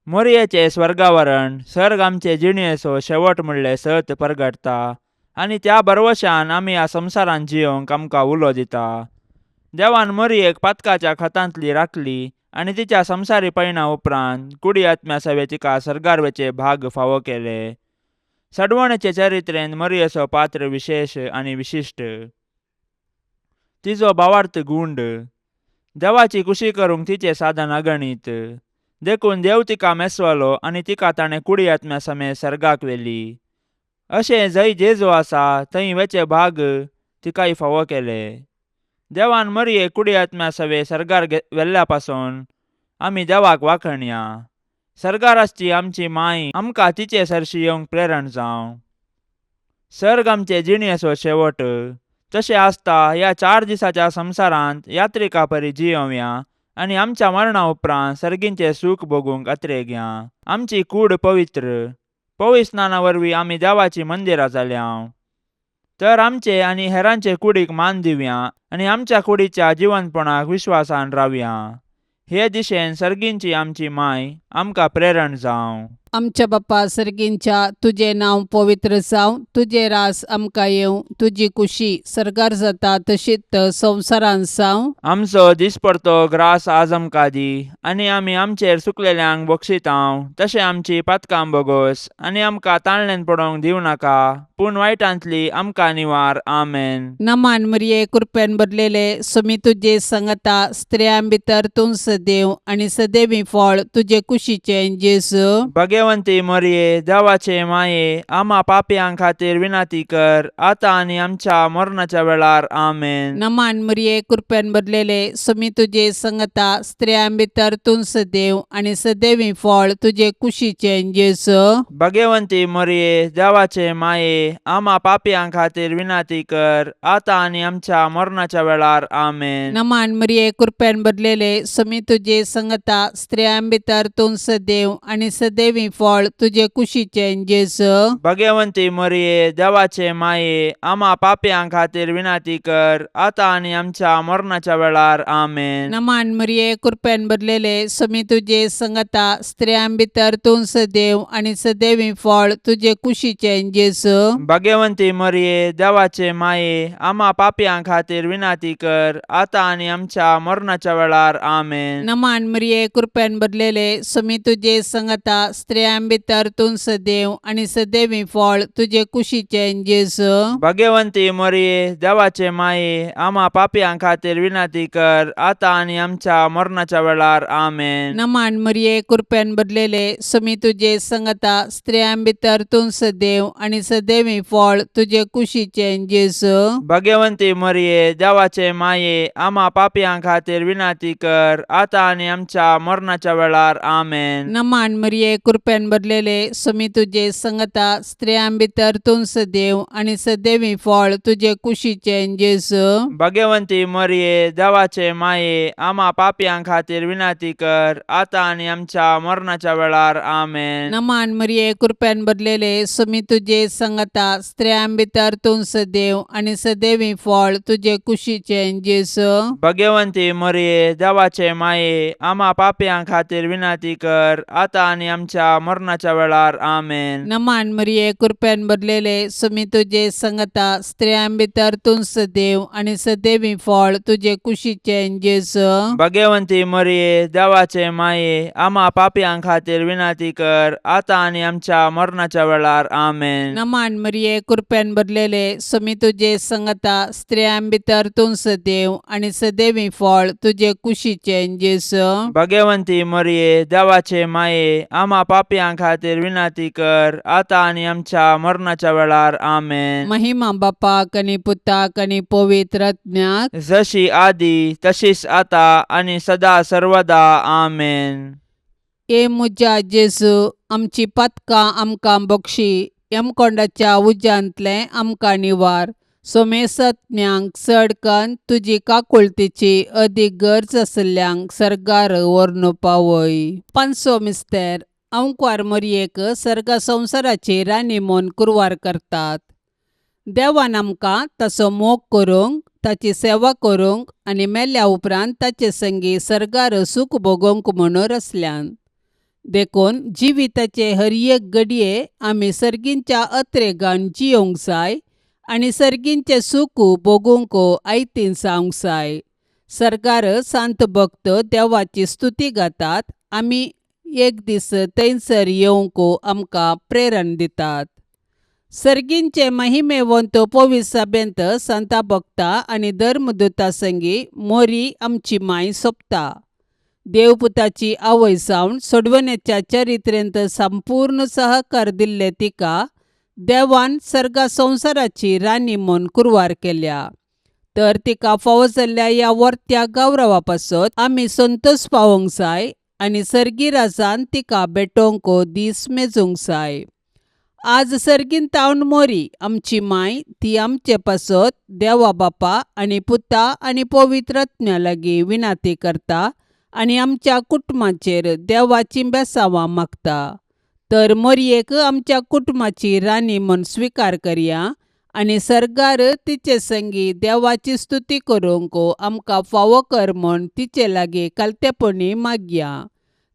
मोरयेचें स्वर्गावरण सर्ग आमचे जिणेचो शेवट म्हणलें सत परगटता आनी त्या भरवशान आमी ह्या संवसारांत जियोंक आमकां उलो दिता. देवान मोरयेक पातकाच्या खतांतली राखली आनी तिच्या संवसारी पयणा उपरांत कुडी आत्म्या सवे तिका सर्गार वचें भाग फावो केलें. सडवणेचे चरित्रेंत मरियेचो पात्र विशेश आनी विशिश्ट. तिजो भावार्थ गूंड. देवाची कुशी करूंक तिचें साधन अगणीत. देखून देव तिका मेसवलो आनी तिका ताणें कुडी आत्म्या समेत सर्गाक व्हेली. अशें जंय जेजू आसा थंय वेचे भाग तिकाय फावो केले. देवान मरये कुडी आत्म्या सवे सर्गार व्हेल्ल्या पासून आमी देवाक वाखणया. सर्गार आसची आमची माय आमकां तिचे सरशी येवंक प्रेरण जावं. सर्ग आमचे जिणेचो शेवट. तशें आसता ह्या 4 दिसाच्या संवसारांत यात्रिका परी जियोवया आनी आमच्या मरणा उपरांत सर्गींचें सूख भोगूंक अत्रेगया. आमची कूड पवित्र पवित्र स्नाना वरवीं आमी देवाचीं मंदिरां जाल्या. तर आमचे आनी हेरांचे कुडीक मान दिवया आनी आमच्या कुडीच्या जिवनपणाक विश्वासान रावया. हे दिशेन सर्गींची आमची माय आमकां प्रेरण जावं. आमच्या बापा सर्गींच्या, तुजें नांव पवित्र जावं, तुजें रास आमकां येवं, तुजी कुशी सर्गार जाता तशीच संवसारांत जावं. आमचो दिसपडतो ग्रास आज आमकां दी आनी आमी आमचेर सुकलेल्यांक बक्षितांव तशें आमची पातकां बोगोस आनी आमकां ताणल्यान पडोवंक दिवं नाका, पूण वायटांतली आमकां निवार. आमेन. नमान मरिये, कृपेन भरलेले, स्वामी तुजे संगता, स्त्रियां भितर तूं सदैव आनी सदैवी फळ तुजे कुशीचें जेजू. भगवंती मरिये, देवाचे माये, आमा पापयां खातीर विनंती कर, आतां आनी आमच्या मरणाच्या वेळार. आमेन. नमान मरिये, कृपेन भरलेले, स्वामी तुजे संगता, स्त्रियां भितर तूं सदैव आनी सदैवी फळ तुजे कुशीचें जेजू. भगवंती मरिये, देवाचे माये, आमा पापयां खातीर विनंती कर, आतां आनी आमच्या मरणाच्या वेळार. आमेन. नमान मरिये, कृपेन भरलेले, स्वामी तुजे संगता, स्त्रियां भितर तूं सदैव आनी सदैवी फळ तुजे कुशीचें जेजू. भगवंती मरिये, देवाचे माये, आमा पापयां खातीर विनंती कर, आतां आनी आमच्या मरणाच्या वेळार. आमेन. नमान मरिये, कृपेन भरलेले, स्वामी तुजे संगता, स्त्रियां भितर तूं सदैव आनी सदैवी फळ तुजे कुशीचें जेजू. भगवंती मरिये, देवाचे माये, आमा पापयां खातीर विनंती कर, आतां आनी आमच्या मरणाच्या वेळार. आमेन. नमान मरिये, कृपेन भरलेले, स्वामी तुजे संगता, स्त्रियां भितर तूं सदैव आनी सदैवी फळ तुजे कुशीचें जेजू. भगवंती मरिये, देवाचे माये, आमा पापयां खातीर विनंती कर, आतां आनी आमच्या मरणाच्या वेळार. आमेन. नमान मरिये, कृपेन भरलेले, स्वामी तुजे संगता, स्त्रियां भितर तूं सदैव आनी सदैवी फळ तुजे कुशीचें जेजू. भगवंती मरिये, देवाचे माये, आमा पापयां खातीर विनंती कर, आतां आनी आमच्या मरणाच्या वेळार. आमेन. नमान मरिये, कृपेन भरलेले, स्वामी तुजे संगता, स्त्रियां भितर तूं सदैव आनी सदैवी फळ तुजे कुशीचें जेजू. भगवंती मरिये, देवाचे माये, आमा पापयां खातीर विनंती कर, आतां आनी आमच्या मरणाच्या वेळार. आमेन. नमान मरिये, कृपेन भरलेले, स्वामी तुजे संगता, स्त्रियां भितर तूं सदैव आनी सदैवी फळ तुजे कुशीचें जेजू. भगवंती मरिये, देवाचे माये, आमा पापयां खातीर विनंती कर, आतां आनी आमच्या मरणाच्या वेळार. आमेन. नमान मरिये, कृपेन भरलेले, स्वामी तुजे संगता, स्त्रियां भितर तूं सदैव आनी सदैवी फळ तुजे कुशीचें जेजू. भगवंती मरिये, देवाचे माये, आमा पापयां खातीर विनंती कर, आतां आनी आमच्या मरणाच्या वेळार. आमेन. नमान मरिये, कृपेन भरलेले, स्वामी तुजे संगता, स्त्रियां भितर तूं सदैव आनी सदैवी फळ तुजे कुशीचें जेजू. भगवंती मरिये, देवाचे माये, आमा पापयां खातीर विनंती कर, आतां आनी आमच्या मरणाच्या वेळार. आमेन. महिमा बापाक आनी पुताक आनी पवित्र आत्म्याक, जशी आदी तशीच आता आनी सदा सर्वदा. आमेन. ए म्हज्या जेजू, आमची पातकां आमकां बक्षी, यमकोंडाच्या उज्यांतलें आमकां निवार, सोमेसत्म्यांक चड कन्न तुजी काकुळतीची अदीक गरज आशिल्ल्यांक सर्गार व्हरून पावय. पांचवो मिस्तेर, अंकवार मरयेक सर्गा संवसाराची राणी म्हूण कुरवार करतात. देवान आमकां ताचो मोग करूंक, ताची सेवा करूंक आनी मेल्या उपरांत ताचे संगी सर्गार सूख भोगोवंक म्हूण रचल्यान. देखून जिविताचे हर एक घडये आमी सर्गींच्या अत्रेगान जियोंक जाय आनी सर्गींचें सूख भोगूंक आयतीन जावंक जाय. सर्गार सांत भक्त देवाची स्तुती गातात, आमी एक दीस थंयसर येवंक आमकां प्रेरण दितात. सर्गींचे महिमेवंत पवित्र सभेंत संता भक्ता आनी धर्मदूता संगी मोरी आमची माय सोंपता. देवपुताची आवय जावन सोडवण्याच्या चरित्रेंत संपूर्ण सहकार दिल्ले तिका देवान सर्गा संवसाराची राणी म्हूण कुरवार केल्या. तर तिका फावो जाल्ल्या ह्या वर्त्या गौरवा पासत आमी संतोश पावोवंक जाय आनी सर्गी राजान तिका भेटोवंक दीस मेजूंक जाय. आज सर्गीन तावन मोरी आमची माय ती आमचे पासत देवा बापा आनी पुता आनी पवित्र आत्म्या लागीं विनाती करता आनी आमच्या कुटुंबाचेर देवाचीं बेसांवां मागता. तर मोरयेक आमच्या कुटुंबाची राणी म्हूण स्विकार करया आनी सर्गार तिचे संगी देवाची स्तुती करूंक आमकां फावो कर म्हूण तिचे लागीं कालतेपणी मागया.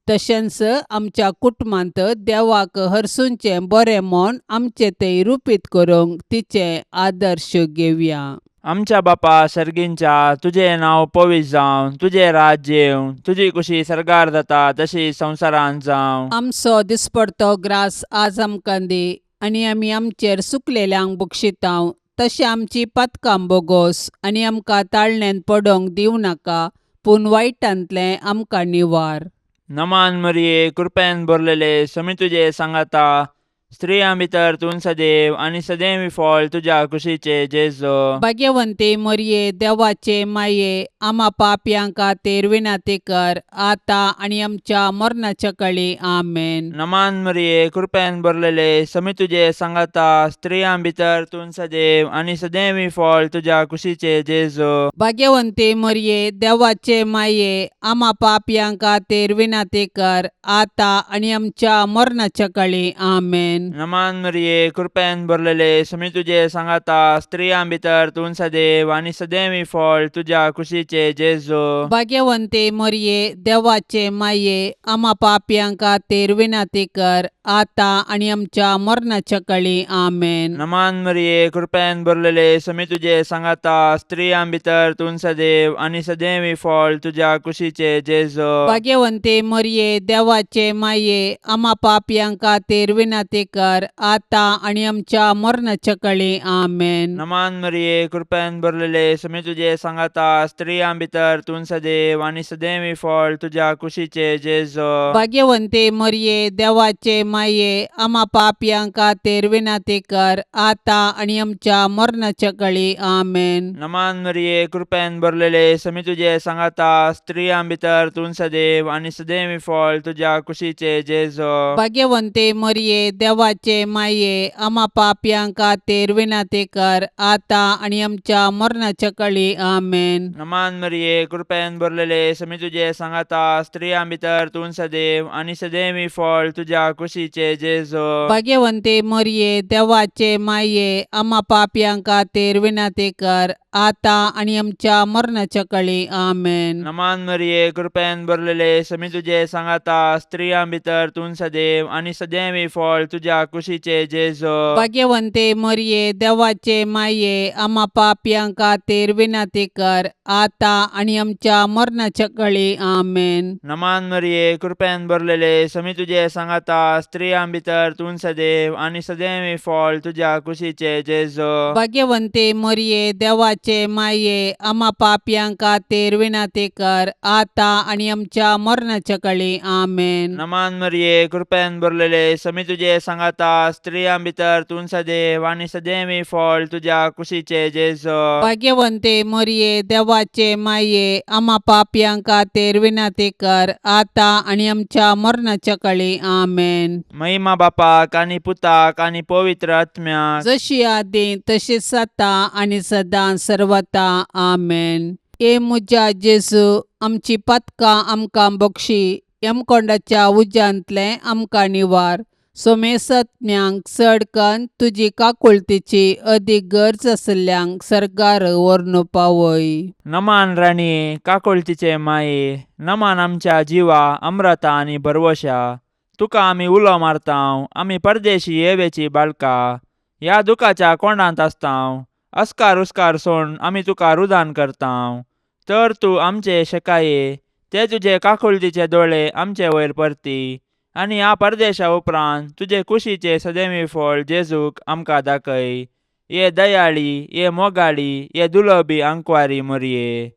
तशेंच आमच्या कुटुंबांत देवाक हरसूंचें बरें म्हूण आमचें तें रुपीत करूंक तिचें आदर्श घेवया. आमच्या बापा सर्गींच्या, तुजें नांव पवित्र जावं, तुजें राज्य येवं, तुजी कुशी सर्गार जाता तशी संवसारांत जावं. आमचो दिसपडतो ग्रास आज आमकां दी आनी आमी आमचेर सुकलेल्यांक बक्षितांव तशें आमची पातकां बोगोस आनी आमकां ताळण्यांत पडोवंक दिवं नाका पूण वायटांतलें आमकां निवार. नमान मरिये, कृपेन भरलेले, समी तुजे सांगाता, स्त्रियां भितर तूं सदैव आनी सदैव फळ तुज्या कुशीचे जेजो. भाग्यवंती मोरये, देवाचे माये, आमा पापयां खातीर विनंती कर आतां आनी आमच्या मरणाच्या कळी. आमेन. नमान मरिये, कृपेन भरलेले, समी तुजे सांगाता, स्त्रियां भितर तूं सदैव आनी सदैव फळ तुज्या कुशीचे जेजो. भाग्यवंती मोरये, देवाचे माये, आमा पापयां खातीर विनंती कर आतां आनी आमच्या मरणाच्या कळी. आमेन. नमान मरिये, कृपेन भरलेले, समी तुजे सांगाता, स्त्रियां भितर तूं सदैव आनी सदैव फळ तुज्या कुशीचे जेजो. भाग्यवंती मोरये, देवाचे माये, आमा पापयां खातीर विनंती कर आतां आनी आमच्या मरणाच्या कळी. आमेन. नमान मरिये, कृपेन भरलेले, समी तुजे सांगाता, स्त्रियां भितर तूं सदैव आनी सदैव फळ तुज्या कुशीचे जेजो. भाग्यवंती मोरये, देवाचे माये, आमा पापयां खातीर विनंती कर आतां आनी आमच्या मरणाच्या कळी. आमेन. नमान मरिये, कृपेन भरलेले, समी तुजे सांगाता, स्त्रियां भितर तूं सदैव आनी सदैव फळ तुज्या कुशीचे जेजो. भाग्यवंती मोरये, देवाचे माये, आमा पापयां खातीर विनंती कर आतां आनी आमच्या मरणाच्या कळी. आमेन. नमान मरिये, कृपेन भरलेले, समी तुजे सांगाता, स्त्रियां भितर तूं सदैव आनी सदैव फळ तुज्या कुशीचे जेजो. भाग्यवंती मोरये, देवाचे माये, आमा पापयां खातीर विनंती कर आतां आनी आमच्या मरणाच्या कळी. आमेन. नमान मरिये, कृपेन भरलेले, समी तुजे सांगाता, स्त्रियां भितर तूं सदैव आनी सदैव फळ तुज्या कुशीचे जेजो. भाग्यवंती मोरये, देवाचे माये, आमा पापयां खातीर विनंती कर आतां आनी आमच्या मरणाच्या कळी. आमेन. नमान मरिये, कृपेन भरलेले, समी तुजे सांगाता, स्त्रियां भितर तूं सदैव आनी सदैव फळ तुज्या कुशीचे जेजो. भाग्यवंती मोरये, देवाचे माये, आमा पापयां खातीर विनंती कर आतां आनी आमच्या मरणाच्या कळी. आमेन. नमान मरिये, कृपेन भरलेले, समी तुजे सांगाता, स्त्रियां भितर तूं सदैव आनी सदैव फळ तुज्या कुशीचे जेजो. भाग्यवंती मोरये, देवाचे माये, आमा पापयां खातीर विनंती कर आतां आनी आमच्या मरणाच्या कळी. आमेन. नमान मरिये, कृपेन भरलेले, समी तुजे सांगाता, स्त्रियां भितर तूं सदैव आनी सदैव फळ तुज्या कुशीचे जेजो. भाग्यवंती मोरये, देवाचे माये, आमा पापयां खातीर विनंती कर आतां आनी आमच्या मरणाच्या कळी. आमेन. महिमा बापाक आनी पुताक आनी पवित्र आत्म्याक, जशी आदी तशीच आतां आनी सदां सर्वता. आमेन. ए म्हज्या जेजू, आमची पातकां आमकां बक्षी, यमकोंडाच्या उज्यांतलें आमकां निवार, सोमेसत्म्यांक चड कन्न तुजी काकुळतीची अदीक गरज आशिल्ल्यांक सर्गार व्हरून पावय. नमान राणये, काकुळतीचे माये, नमान आमच्या जिवा अमृता आनी भरवशा, तुका आमी उलो मारतांव, आमी परदेशी येवेची बाळका, ह्या दुखाच्या कोंडांत आसतांव, अस्कार उस्कार सोड आमी तुका रुदान करतांव, तर तूं आमचे शेकाये ते तुजे काकुळतीचे दोळे आमचे वयर परती आनी ह्या परदेशा उपरांत तुजे कुशीचे सदैवी फळ जेजूक आमकां दाखय. ये दयाळी, ये मोगाळी, ये दुलोबी अंकवारी मोरये,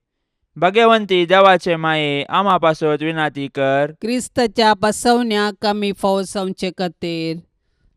भगवंती देवाचे माये, आमा पासत विनाती कर. क्रिस्ताच्या बसवण्याक आमी फावसावचे खातीर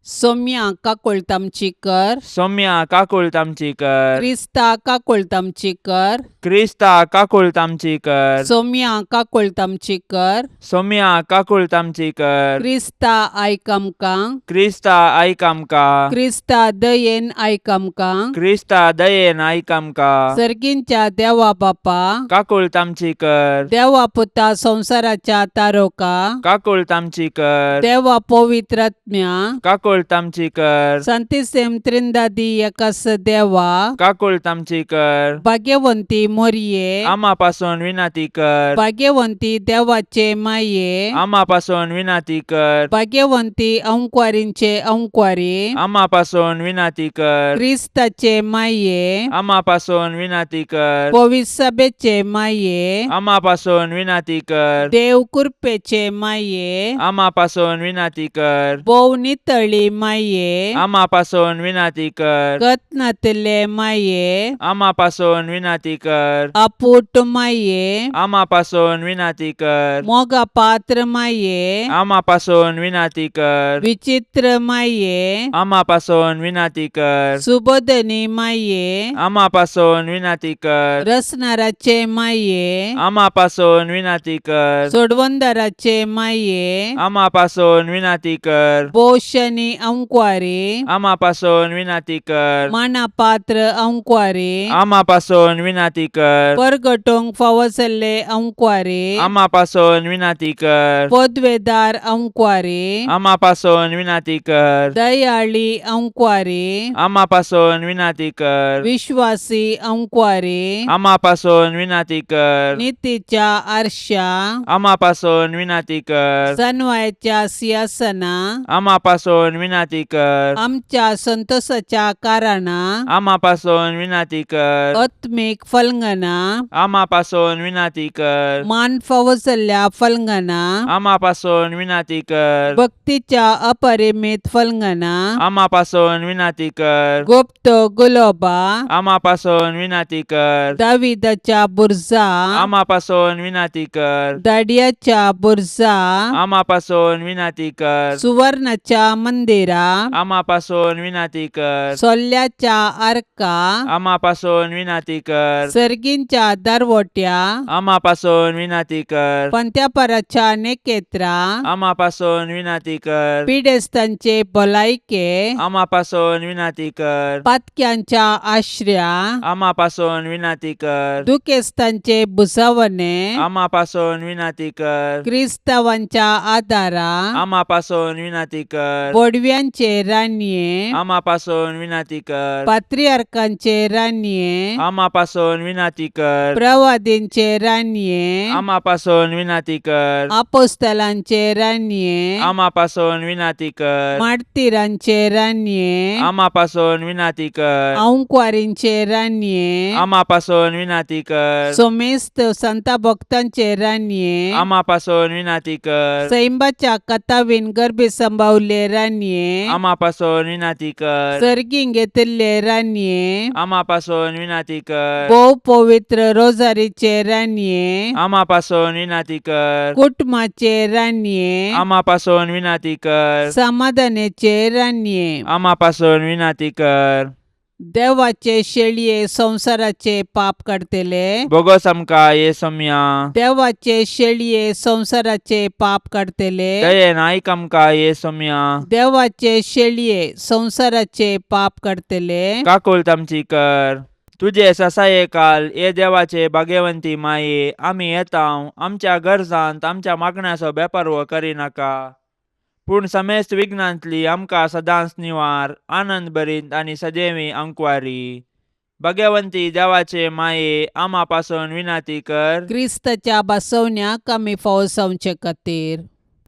सोम्या काकुळट आमची कर. सौम्या काकुळट आमची कर. क्रिस्ता काकुळट आमची कर. क्रिस्ता काकुळट आमची कर. सोम्या काकुळट आमची कर. सौम्या काकुळट आमची कर. क्रिस्ता आयक आमकां. क्रिस्ता आयक आमकां. क्रिस्ता दयेन आयक आमकां. क्रिस्ता दयेन आयक आमकां. सर्गींच्या देवा बापा, काकुळट आमची कर. देवा पुता संवसाराच्या तारोका, काकुळट आमची कर. देवा पवित्रात्म्या, काकुळट आमची कर. संतिसेम त्रिंदादी एकास देवा, काकुळट आमची कर. भाग्यवंती मोरये, आमा पासून विनाती कर. भाग्यवंती देवाचे माये, आमा पासून विनाती कर. भाग्यवंती अंकवारींचे अंकवारी, आमा पासून विनाती कर. क्रिस्ताचे माये, आमा पासून विनाती कर. पविसभेचे माये, आमा पासून विनाती कर. देव कृपेचे माये, आमा पासून विनाती कर. भोव नितळी माये, आमा पासून विनाती कर. गतनातले माये, आमा पासून विनाती कर. आपूट माये, आमा पासून विनाती कर. मोगा पात्र माये, आमा पासून विनाती कर. विचित्र माये, आमा पासून विनाती कर. सुबोधनी माये, आमा पासून विनाती कर. रसनाराचे माये, आमा पासून विनाती कर. सोडवंदाराचे माये, आमा पासून विनाती कर. पोषणी अंकवारी, आमा पासून विनाती कर. मानापात्र अंकवारी, आमा पासून विनाती कर. परगटोंक फावसल्ले अंकवारी, आमा पासून विनाती कर. पदवेदार अंकवारी, आमा पासून विनाती कर. दयाळी अंकवारी, आमा पासून विनाती कर. विश्वासी अंकवारी, आमा पासून विनाती कर. नितीच्या आरशा, आमा पासून विनाती कर. सनवायच्या सिंहासना, आमा पासून विनाती कर. आमच्या संतोषाच्या कारणा, आमा पासून विनाती कर. आत्मीक फलंगना, आमा पासून विनाती कर. मान फावसल्ल्या फलंगना, आमा पासून विनाती कर. भक्तीच्या अपरिमित फलंगना, आमा पासून विनाती कर. गुप्त गुलोबा, आमा पासून विनाती कर. दाविदाच्या बुरजा, आमा पासून विनाती कर. दाडियाच्या बुरजा, आमा पासून विनाती कर. सुवर्णाच्या मंदिरा, आमा पासून विनाती कर. सोल्ल्याच्या आर्का, आमा पासून विनाती कर. सर्गींच्या दरवट्या, आमा पासून विनाती कर. पंत्यापराच्या नेकेत्रा, आमा पासून विनाती कर. पिडेस्तांचे भलायके, आमा पासून विनाती कर. पातक्यांच्या आश्र्या, आमा पासून विनाती कर. दुखेस्तांचे भुसावणे, आमा पासून विनाती कर. क्रिस्तावांच्या आदारा, आमा पासून विनाती कर. बोडव्यांचे रानये, आमा पासून विनाती कर. पात्रियार्कांचे रानये, आमा पासून विनाती कर. प्रवादींचे रानये, आमा पासून विनाती कर. आपोस्तलांचे रानये, आमा पासून विनाती कर. मार्तिरांचे रानये, आमा पासून विनाती कर. अंकवारींचे रानये, आमा पासून विनाती कर. सोमेस्त संता भक्तांचे रानये, आमा पासून विनाती कर. सैंबाच्या कथावीन गर्भी संभावले रानये, आमा पासून विनाती कर. सर्गीं घेतिल्ले रानये, आमा पासून विनाती कर. भोव पवित्र रोजारीचे रानये, आमा पासून विनाती कर. कुटुंबाचे रानये, आमा पासून विनाती कर. समाधानाचे रानये, आमा पासून विनाती कर. देवाचे शेळये संवसाराचे पाप काडतले, बोगोस आमकां ये सोम्या. देवाचे शेळये संवसाराचे पाप काडतले, दयेन आयक आमकां ये सोम्या. देवाचे शेळये संवसाराचे पाप काडतले, काकुळट आमची कर. तुजे ससाये काल ये देवाचे भाग्यवंती माये, आमी येता आमच्या गरजांत आमच्या मागण्याचो बेपारवो करिनाका, पूण समेस्त विघ्नांतली आमकां सदांच निवार, आनंद भरीत आनी सदैवी अंकवारी. भाग्यवंती देवाचे माये, आमा पासून विनाती कर. क्रिस्ताच्या बसवण्याक आमी फावसावचे खातीर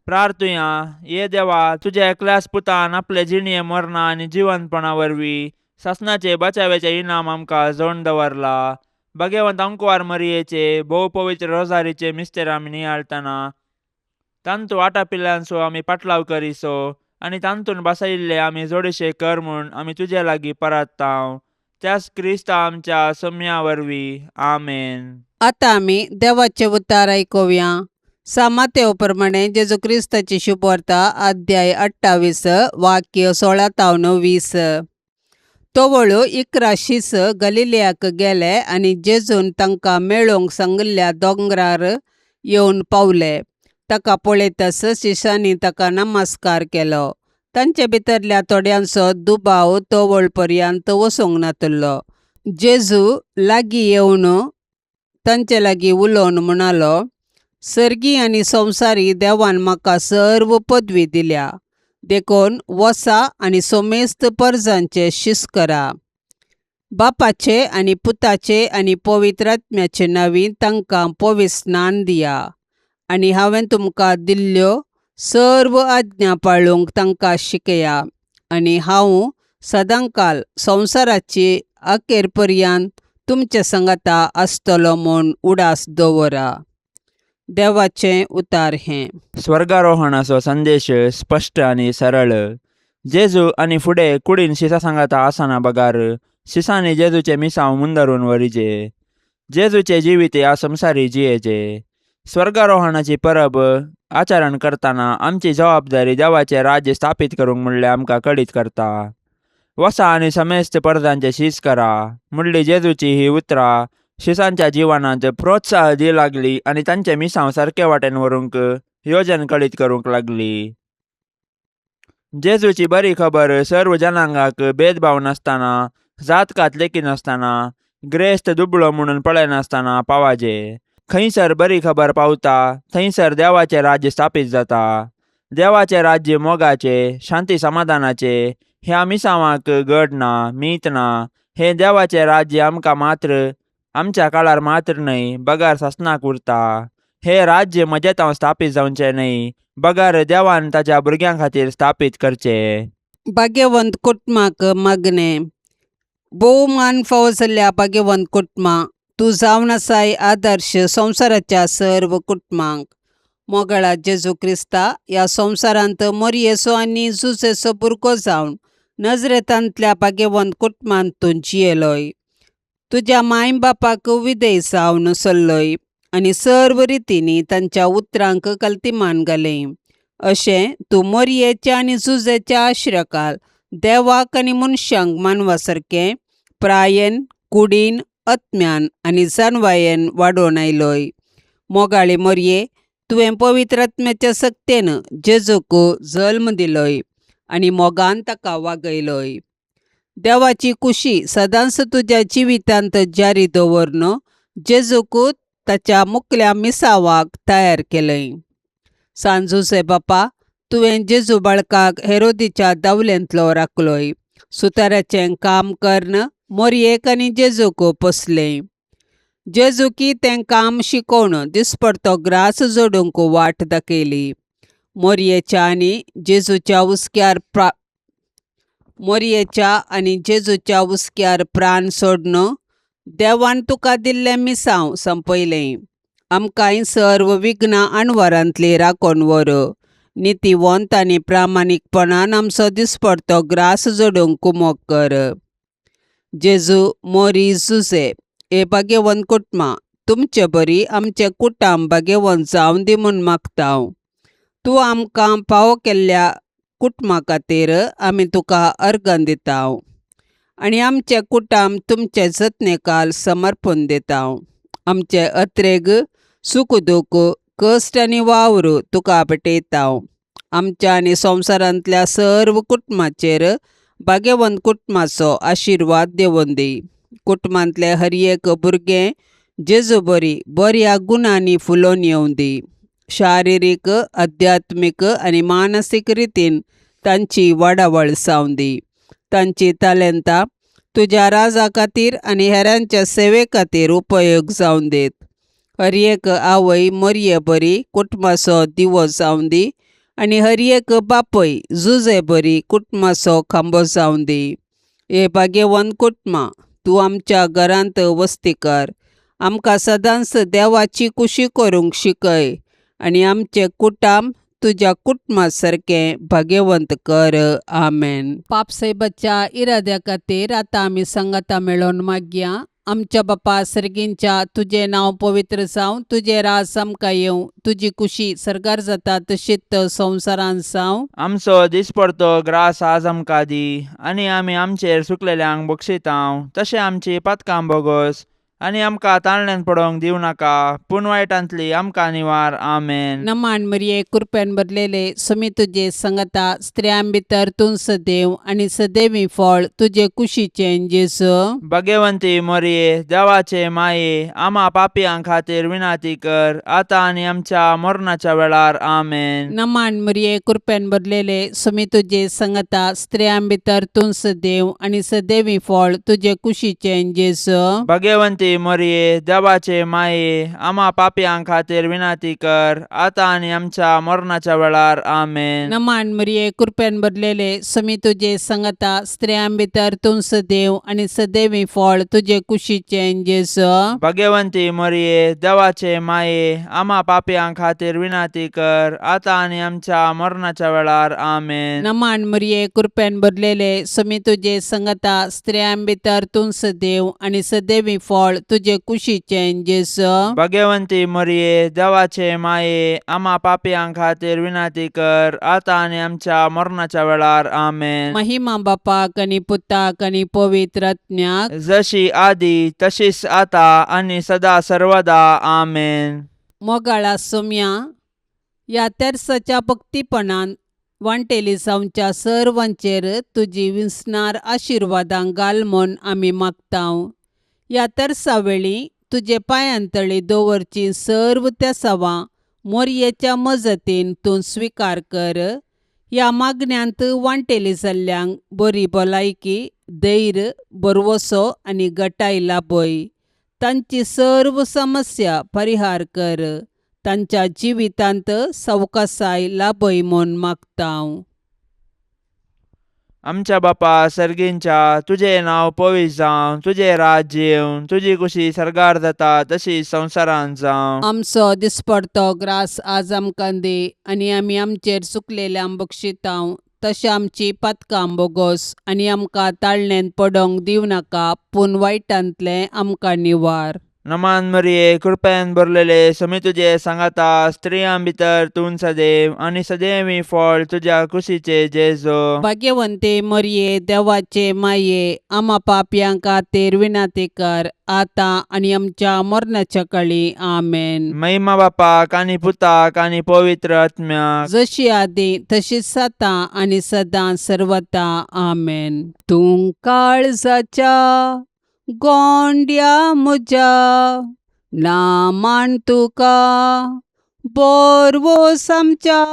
प्रार्थुया. ये देवा, तुज्या एकल्याच पुतान आपले जिणये मरणा आनी जिवंतपणा वरवीं सासणाचे बचाव्याचे इनाम आमकां जोड दवरला. भाग्यवंत अंकवार मरियेचे भोव पवित्र रोजारीचे मिस्तेर आमी नियाळतना तांतू आटापिल्ल्यांचो आमी पाटलाव करिसो आनी तांतून बसयिल्ले आमी जोडशे कर म्हूण आमी तुजे लागीं परत्तांव त्याच क्रिस्ता आमच्या सम्या वरवीं. आमेन. आतां आमी देवाचे उतार आयकुया. सामातेव प्रमाणे जेजू क्रिस्ताची शुभवार्ता अध्याय 28 वाक्य 16 तावन 20. तोवळू 11 शीस गलिलियाक गेले आनी जेजून तांकां मेळोवंक सांगिल्ल्या दोंगरार येवन पावले. ताका पळयताच शिशांनी ताका नमस्कार केलो. तांचे भितरल्या थोड्यांचो दुबाव तोवळ पर्यंत वचूंक नातलो. जेजू लागीं येवन तांचे लागीं उलोवन म्हणालो, सर्गी आनी संवसारी देवान म्हाका सर्व पदवी दिल्या, देखून वसा आनी सोमेस्त परजांचे शिस करा. बापाचे आनी पुताचे आनी पवित्र आत्म्याचे नांवी तांकां पवित्र स्नान दिया आनी हांवें तुमकां दिल्ल्यो सर्व आज्ञा पाळूंक तांकां शिकया आनी हांव सदांकाल संवसाराची अखेर पर्यंत तुमचे संगता आसतलो म्हूण उडास दवरा. देवाचें उतार हें. स्वर्गारोहणाचो संदेश स्पश्ट आनी सरळ. जेजू आनी फुडें कुडीन शिसा सांगाता आसना बगार शिसांनी जेजूचे मिसांव मुंदरून वरिजे. जेजूचे जिवीत ह्या संवसारी जियेचे. स्वर्गारोहणाची परब आचरण करतना आमची जबाबदारी देवाचे राज्य स्थापीत करूंक म्हणल्यार आमकां कळीत करता. वसा आनी समेस्त परजांचे शीस करा म्हणली जेजूची ही उतरां शिसांच्या जिवनांत प्रोत्साह दी लागली आनी तांचे मिसांव सारके वाटेन व्हरूंक योजन कळीत करूंक लागली. जेजूची बरी खबर सर्व जनांगाक भेदभाव नासतना, जातकात लेखिनासतना, ग्रेस्त दुबळो म्हणून पळयनासतना पावाजे. खंयसर बरी खबर पावता थंयसर देवाचें राज्य स्थापीत जाता. देवाचें राज्य मोगाचें, शांती समाधानाचें. ह्या मिसांवाक गड ना, मीत ना. हें देवाचें राज्य आमकां मात्र आमच्या काळार मात्र न्हय बगर सासणाक उरता. हें राज्य म्हजें हांव स्थापीत जावचें न्हय बगर देवान ताच्या भुरग्यां खातीर स्थापीत करचें. भाग्यवंत कुटुंबाक मागणें. भोवमान फावो जाल्ल्या भाग्यवंत कुटुंबा, तूं जावन आसाय आदर्श संवसाराच्या सर्व कुटुंबांक. मोगाळा जेजू क्रिस्ता, ह्या संवसारांत मोरयेचो आनी जुजेचो भुरगो जावन नजरेतांतल्या भाग्यवंत कुटुंबांत तूं जियेलोय. तुज्या माय बापाक विधेय जावन चल्लोय आनी सर्व रितींनी तांच्या उतरांक कल्तिमान घालें. अशें तूं मोरयेच्या आनी जुजेच्या आश्रकाल देवाक आनी मनशांक मानवा सारकें प्रायेन, कुडीन, आत्म्यान आनी जानवायेन वाडोवन आयलोय. मोगाळी मोरये, तुवें पवित्र आत्म्याच्या सक्तेन जेजूक जल्म दिलोय आनी मोगान ताका वागयलोय. देवाची कुशी सदांच तुज्या जिवितांत जारी दवरून जेजूक ताच्या मुकल्या मिसावाक तयार केलंय. सांजुसे बापा, तुवें जेजू बाळकाक हेरोदीच्या दावलेंतलो राखलोय. सुताराचें काम करून मोरयेक आनी जेजूक पोसलें. जेजुकी तें काम शिकोवन दिसपडतो ग्रास जोडूंक वाट दाखयली. मोरयेच्या आनी जेजूच्या हुस्क्यार मोरयेच्या आनी जेजूच्या हुस्क्यार प्राण सोडून देवान तुका दिल्लें मिसांव संपयलें. आमकांय सर्व विघ्नां अणवरांतली राखून व्हर. नितीवंत आनी प्रामाणीकपणान आमचो दिसपडतो ग्रास जोडूंक कुमोक कर. जेजू, मोरी, जुजे हे भाग्यवंत कुटुंबा, तुमचे बरी आमचें कुटुंब भाग्यवंत जावं दी म्हूण मागता हांव. तूं आमकां फावो केल्ल्या कुटुंबा खातीर आमी तुका अर्गण दिता आनी आमचें कुटुंब तुमचे जतनेकाल समर्पण दिता. आमचे अत्रेग, सुख दुख्ख, कश्ट आनी वावर तुका भेटयता. आमच्या आनी संवसारांतल्या सर्व कुटुंबाचेर भाग्यवंत कुटुंबाचो आशिर्वाद देवोन दी. कुटुंबांतले हर एक भुरगें जेजू बरी बऱ्या गुणांनी फुलोवन येवं दी. शारिरीक, अध्यात्मीक आनी मानसीक रितीन तांची वाडावळ जावं दी. तांची तालेंतां तुज्या राजा खातीर आनी हेरांच्या सेवे खातीर उपयोग जावं दीत. हर एक आवय मोरये बरी कुटुंबाचो दिवो जावं दी आनी हर एक बापूय जुजे बरी कुटुंबाचो खांबो जावं दी. हे भाग्यवंत कुटुंबा, तूं आमच्या घरांत वस्ती कर. आमकां सदांच देवाची कुशी करूंक शिकय आनी आमचें कुटाम तुज्या कुटुंबा सारकें भाग्यवंत कर. आमेन. पापसाहेबाच्या इराद्या खातीर आतां आमी सांगाता मेळोवन मागया. आमच्या बापा सर्गींच्या, तुजें नांव पवित्र जावं, तुजें राज आमकां येवं, तुजी कुशी सर्गार जाता तशीच संवसारांत जावं. आमचो दिसपडतो ग्रास आज आमकां दी आनी आमी आमचेर सुकलेल्यांक बक्षितांव तशें आमची पातकां बोगोस आनी आमकां ताळण्यान पडोवंक दिवं नाका पूण वायटांतली आमकां निवार. आमेन. नमान मरिये, कृपेन भरलेले, समी तुजे संगता, स्त्रियां भितर तूं सदैव आनी सदैवी फळ तुजे कुशीचें जेजू. भगवंती मोरये, देवाचे माये, आमा पापयां खातीर विनंती कर आतां आनी आमच्या मरणाच्या वेळार. आमेन. नमान मरिये, कृपेन भरलेले, समी तुजे संगता, स्त्रियां भितर तूं सदैव आनी सदैवी फळ तुजे कुशीचें जेजू. भगवंती मोरये, देवाचे माये, आमा पापयां खातीर विनंती कर आतां आनी आमच्या मरणाच्या वेळार. आमेन. नमान मरिये, कृपेन भरलेले, समी तुजे संगता, स्त्रियां भितर तूं सदैव आनी सदैवी फळ तुजे कुशीचें जेजू. भगवंती मोरये, देवाचे माये, आमा पापयां खातीर विनंती कर आतां आनी आमच्या मरणाच्या वेळार. आमेन. नमान मरिये, कृपेन भरलेले, समी तुजे संगता, स्त्रियां भितर तूं सदैव आनी सदैवी फळ तुजे कुशीचें जेजू. भगवंती मोरये, देवाचे माये, आमा पापयां खातीर विनंती कर आतां आनी आमच्या मरणाच्या वेळार. आमेन. महिमा बापाक आनी पुताक आनी पवित्र आत्म्याक, जशी आदी तशीच आता आनी सदा सर्वदा. आमेन. मोगाळा सोम्या, ह्या तेर्साच्या भक्तीपणान वांटेली जावच्या सर्वांचेर तुजी विसणार आशिर्वादां घाल म्हूण आमी मागतांव. ह्या तेर्सा वेळी तुजे पांयांतळी दवरची सर्व तेसावां मोरयेच्या मजतीन तूं स्विकार कर. ह्या मागण्यांत वांटेली जाल्ल्यांक बरी भलायकी, धैर्य, भरवसो आनी गटाय लाभय. तांची सर्व समस्या परिहार कर. तांच्या जिवितांत सवकासाय लाभय म्हूण मागतांव. आमच्या बापा सर्गींच्या, तुजें नांव पवित्र जावं, तुजें राज्य येवं, तुजी कुशी सर्गार जाता तशी संवसारांत जावं. आमचो दिसपडतो ग्रास आज आमकां दी आनी आमी आमचेर चुकलेल्यांक बक्षितांव तशें आमची पातकां बोगोस आनी आमकां ताळणेंत पडोवंक दिवं नाका पूण वायटांतलें आमकां निवार. नमान मरिये, कृपेन भरलेले, समी तुजे सांगाता, स्त्रियां भितर तूं सदैव आनी सदैवी फळ तुज्या कुशीचे जेजो. भाग्यवंते मरिये, देवाचे माये, आमा पापयां खातीर विनंती कर आतां आनी आमच्या मरणाच्या काळी. आमेन. महिमा बापाक आनी पुताक आनी पवित्र आत्म्याक, जशी आदी तशीच आतां आनी सदां सर्वता. आमेन. तूं काळजाच्या गोंड्या म्हज्या नामान तुका बोरवोस आमच्या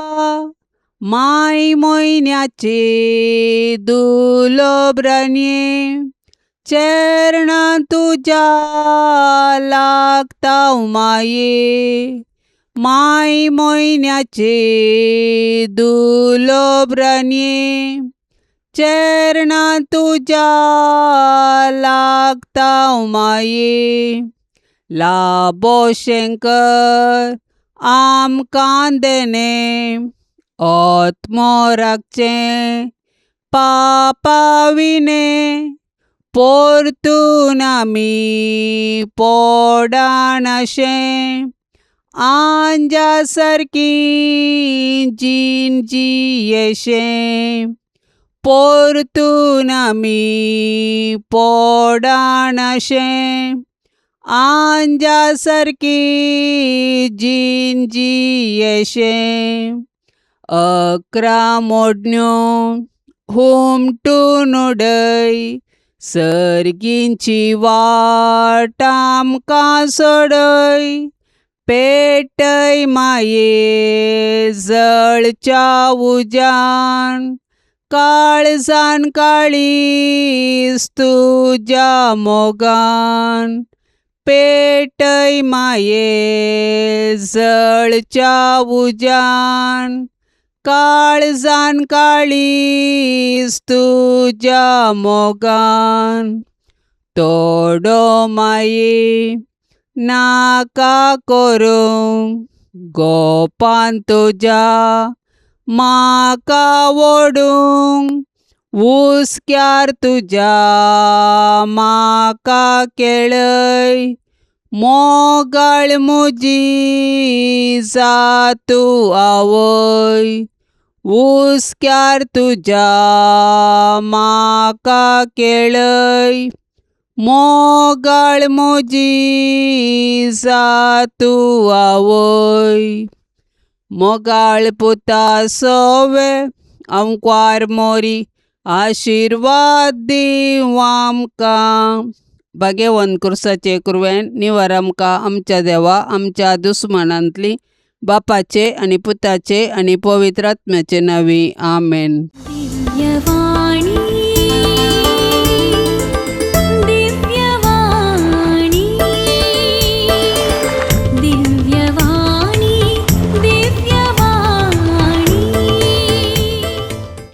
माय म्हयन्याचे दुलोब्रांनी चरणां तुज्या लागता माये माय म्हयन्याचे दुलोब्रांनी चरणां तुज्या लागता माये. लाबो शंकर आमकां देणे आत्मो राखचें पापाविणे पोरतून आमी पोडानाशें आंजा सारकी जीण जियेशें पोरतून आमी पोडानाशें आंजा सारकी जीण जियेशें. 11 मोडण्यो हुमटून उडय सर्गींची वाट आमकां सोडय पेटय माये जळच्या उज्यान काळजान काळीज तुज्या मोगान पेटय माये जळच्या उज्यान काळजान काळीज तुज्या मोगान. तोडो माये नाका करूंक गोपान तुज्या म्हाका वोडूंक हुस्क्यार तुज्या म्हाका केळय मोगाळ म्हजी जा तूं आवय हुस्क्यार तुज्या म्हाका केळय मोगाळ म्हजी जा तूं आवय मोगाळ पुता सोवे आमक्वार मोरी आशिर्वाद दीवं आमकां भाग्यवंत कुर्साचे कुरवेन निवर आमकां आमच्या देवा आमच्या दुस्मानांतली बापाचे आनी पुताचे आनी पवित्र आत्म्याचे नांवी आमेन. दिव्यवाणी.